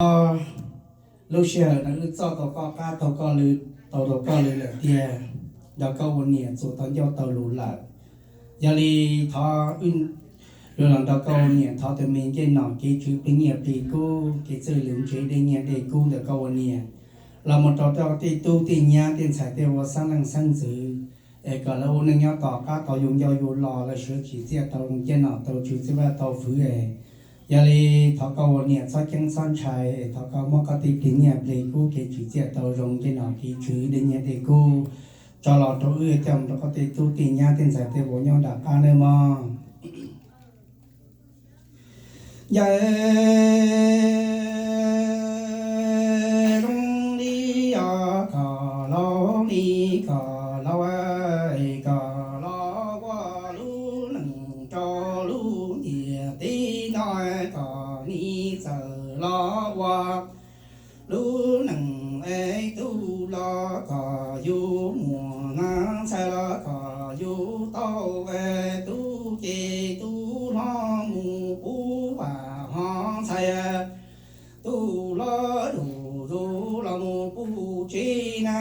Lub sij hawm no wb txoj tau koj qab taug koj lw, tau taug koj lw lawm tiag, nrog koj ua niam txuas tau ncauj tau lus lawm. Yog li thov wb yuav los nrog koj ua niam thov tus me ncej nom kev tswv plig nyiaj plig kub, kev txwj lus ntsev dej nyiaj dej kub ntawm koj ua niam los mus rau koj tej tub tej nyab tej ntxhais tej ua xeeb leej xeeb ntxwv, es kom lawv ua neej nyob tom qab tau yus ncauj yus lo, lawv sawv tsim txiaj tau zoo, ncej nom tau tswv, txiaj vaj tau fwv es. Yog li thov koj ua niam txhob ceeb txhob ntshai, es thov koj muab koj tej plig nyiaj plig kub kev tswv txiaj tau zoo, ncej nom kev tswv dej nyiaj dej kub tso los rau wb coj mus rau koj tej tub tej nyab tej ntxhais tej vauv nyob nram qab nawb mog. Yog zoo li os kom laus li kom laus, kom los ua lub neej rau lub ntiaj teb no, kom nim txawm los ua lub neej es tub los kom yus muaj, ntxhais los kom yus tau, tub ces tub hlob mus pub vam hov ntxhais, tub hlob zuj zus los mus pub tsev na.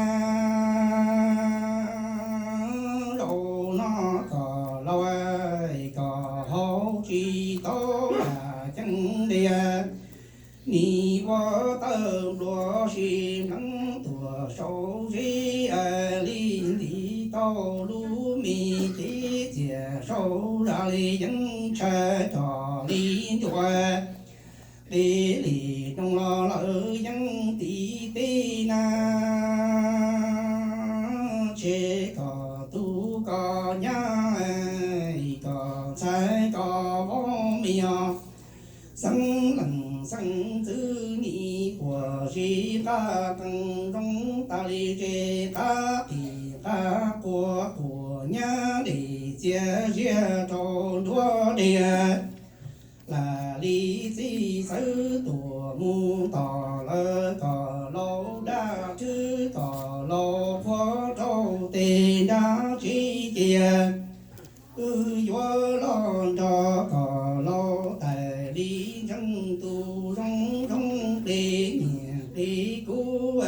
Zaum no kom laus kom haus tsis tau yam ceeb li, nim ua tawj nplua sib npleev tuag saum zeb, li ntim tau lub me kev txias saud zaj li yeeb tshaj tog li ntuas, li li noo los lawm yeeb tim teb na. Tseg kom tub kom nyab, kom ntxhais kom vauv me os, xeeb leej xeeb ntxwv nim quas zib qab qees zoo tas li, tseg qab qis qab quas quas nyab li txias ziab rau nruab dej. Lam li txiv xawv tuam mus tom lawv kom laus dab rwb kom laus qhuab rau tes nrab tsev cia. Wb yuav los nrog kom laus tais li ntseeg tus zoo zoo plig nyiaj plig kub,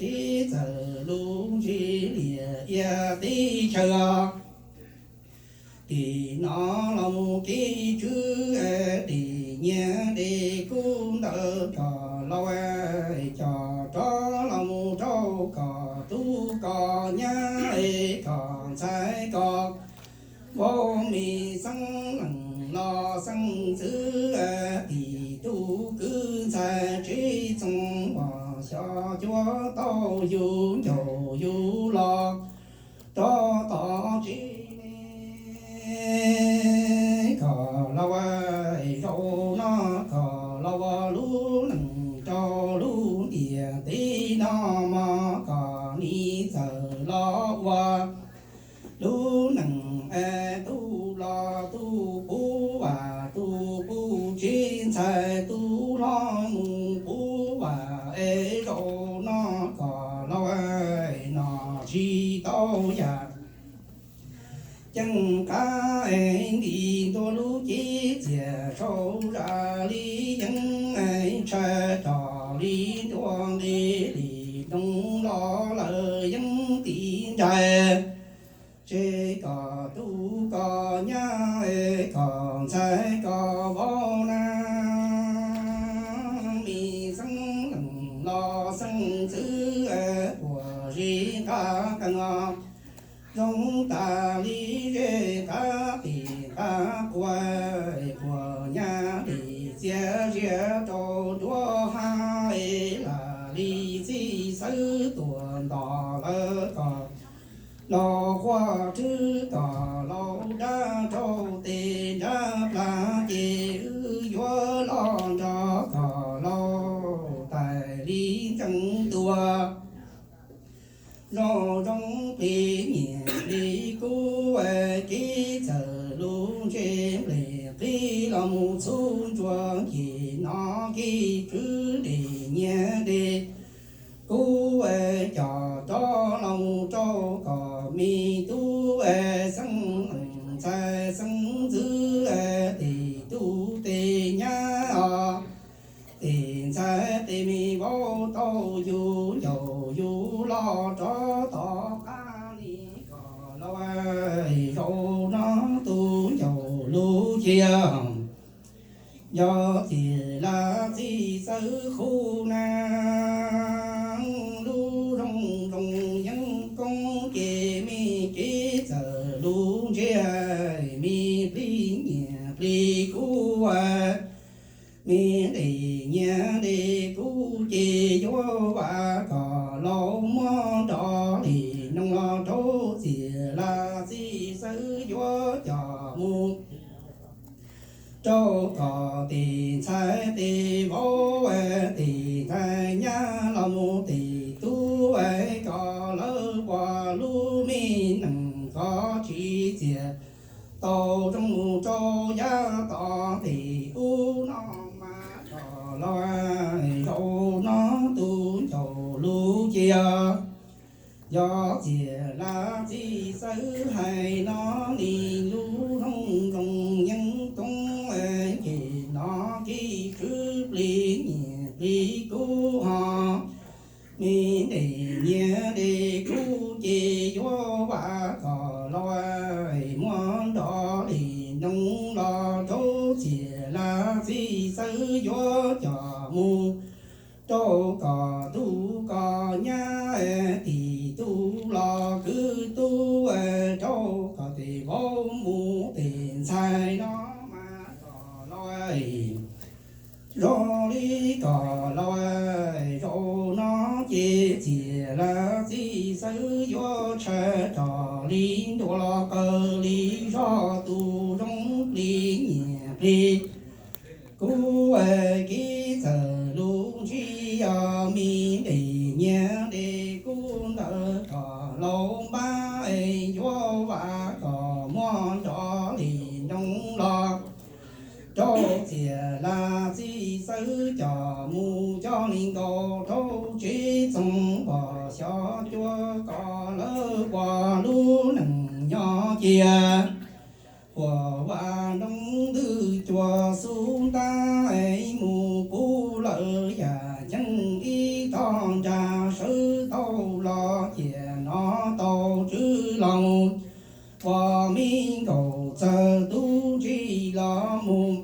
kev txawm lus ntse liam ia teb chaws os. Tim no los mus kev tswv dej nyiaj dej kub ntawd kom laus coj rov los mus rau kom tub kom nyab, kom ntxhais kom vauv me, xeeb leej los xeeb ntxwv, tim tub kwv ntxhais tsev txoos uas xyov cuab tau yus ncaus yus los rov tom tsev ne. Kom laus zaum no kom laus ua lub neej rau lub ntiaj teb no mog, kom nim txawm los ua lub neej es tub los tub pub vam tub pub tsev, ntxhais tub hlob mus pub vam es zaum no kom laus nom tsis tau yam ceeb qab es ntim ntua lub cev txias saud zaj li yeeb tshaj tog li nruab dej, li noo los lawm yeeb tim nraim. Tseg kom tub kom nyab, kom ntxhais kom vauv na, me xeeb leej los xeeb ntxwv, quas zeb qab qees zoo tas li zeb qab qis qab quas, quas nyab li txias ziab rau nruab hav, lam li txiv xawv tuam nto lawm kom laus quaj rwb kom laus dab rau tes nrab plas, ces wb yuav los nrog kom laus tais li ntseeg tus zoo zoo plig nyiaj plig kub, kev txawm lus ntse nplej qhib los mus txhub ntsuag, ces no kev tswv dej nyiaj dej kub coj rov los mus rau kom me tub xeeb leej ntxhais xeeb ntxwv, tes tub tes nyab os, tes ntxhais tes me vaub tau yus ncaus yus los rov tom qab li ko los. Zaum no tus ncaus lub cia, yog txiv lav txiv xawb qhub na, lub zoo zoo yeeb koob ces me kev txawm lub ntsiab, me plig nyiam plig kub, me nqis nyiam nqis kub ces yuav vam kom laus muab nrov li noog los rau txiv lav txiv xawb yuav coj mus rau kom tej ntxhais tej vauv, tej ntxhais nyab los mus tej tub, kom lawv ua lub me neej kom tsim txiaj tau zoo mus rau yav tom ntej ub no mas. Los zaum no tus ncaus lub cia, yog txiv lav txiv xawb hais no, li lub zoo zoo yeeb koob ces no kev tswv plig nyiam plig kub ho, me nqis nyiam nqis kub ces yuav vam kom laus muab nrov li noog los rau txiv lav txiv xawb yuav coj mus rau kom tub kom nyab, tim tub los kwv tub, rau kom tej vauv mus tej ntxhais no mas kom laus. Zoo li kom laus, zaum no ces txiv lav txiv xawb yuav tshaj rog li ntuas los qawg li zog tus zoo plig nyiam plig kub, kev txawm lub ntsiab yog me nqis nyiam nqis kub ntawd kom laus npab, yuav vam kom muab nrov li noog los rau txiv lav txiv xawb coj mus coj li nkaus rau tsev txoov pom xyov cua kom lawv ua lub neej nyob cia. Huam vas nroo ntwg cua xub ntab mus pub lawv yam ceeb ib tog nra sawv tau los cia no tau tswv los ua me nkaus txawg tub ntsig los mus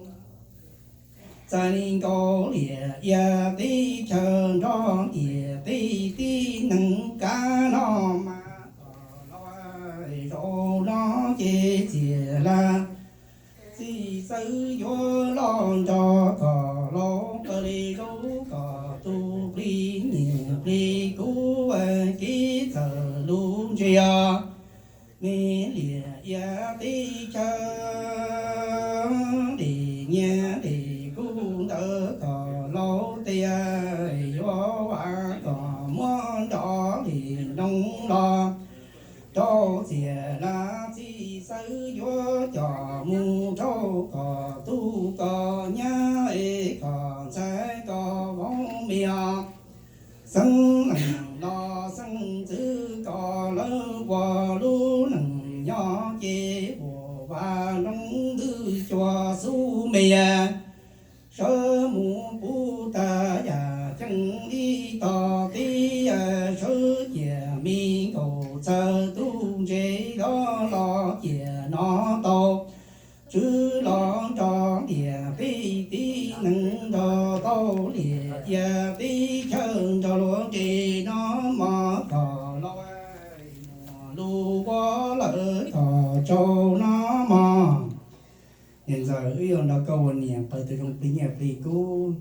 txais li nkaus liam ia teb chaws nrog tiam teb tib neeg kav no mas kom laus, zaum no ces txiv lav txiv xawb yuav los nrog kom laus qawg li zaub kom tus plig nyiam plig kub, kev txawm lub ntsiab me liam ia teb chaws nqis nyiam nqis kub ntawd kom laus tias yuav vam kom muab nrov li noog los rau txiv lav txiv xawb yuav coj mus rau kom tub kom nyab es kom ntxhais kom vauv me os. Xeeb leej los xeeb ntxwv kom lawv ua lub neej nyob ces huam vas nroo ntwg cua xub me sawv mus pub tag yam ceeb ib tog teb, sawv cia me nkaus txawg tub ntse los los cia no tau tswv los nrog tiam teb tib neeg nrog tau liam ia teb chaws nrog luag nres no mog kom laus, muaj lus ua lawm kom tsaug no mog. Niam ntxawm, wb yuav nrog koj ua niam qhia tus zoo plig nyiaj plig kub.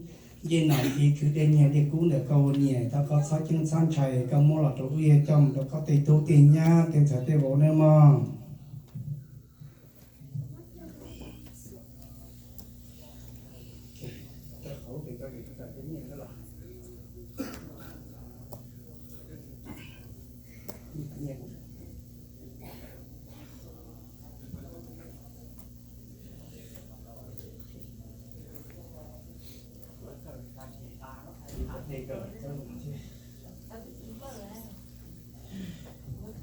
Ncej nom kev tswv dej nyiaj dej kub ntawm koj ua niam, thov koj txhob ceeb txhob ntshai, koj muab los rau wb yuav coj mus rau koj tej tub tej nyab tej ntxhais tej vauv nawb mog.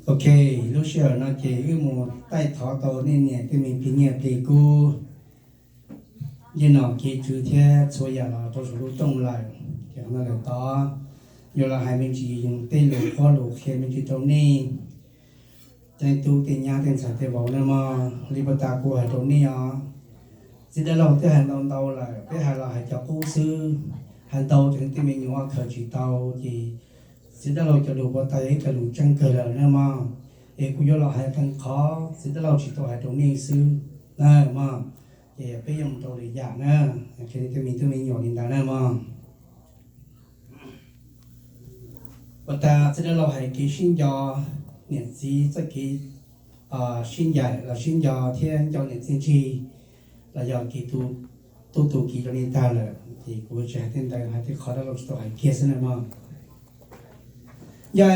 Ok, lub sij hawm no ces wb mus taij thov tau nej niam tej me plig nyiaj plig kub, ncej nom kev tswv thiab txhua yam los rau saum lub rooj lawm. Ces hnub no lawm tod yuav los hais me ntsis tej lus qhuab lus qhia me ntsis rau nej tej tub tej nyab tej ntxhais tej vauv na mog. Li puag ta kuv hais rau nej os, txiv dab laug twb hais ntau ntau lawm, peb hais los hais cov qub xwb, hais ntau ces tej me nyuam khaws tsis tau. Ces txiv dab laug cov lus puag ta yog ib co lus tseeb kawg lawm na mog. Es kuv yuav los hais qee qhov txiv dab laug tsis tau hais rau nej xwb na mog. Ces peb yuav mus rau lwm yam na, qhia tej me tub me nyuam li ntawd na mog. Puag ta txiv dab laug hais kev sib nco, niam txiv txoj kev sib ncaim los sib nco thiab nco niam txiv ntsig, los yog kev tu, tu kev rau nej tag lawm, ces kuv tsis hais tej ntawd, hais tej qhov dab laug tsis tau hais kiag xwb na mog. Yog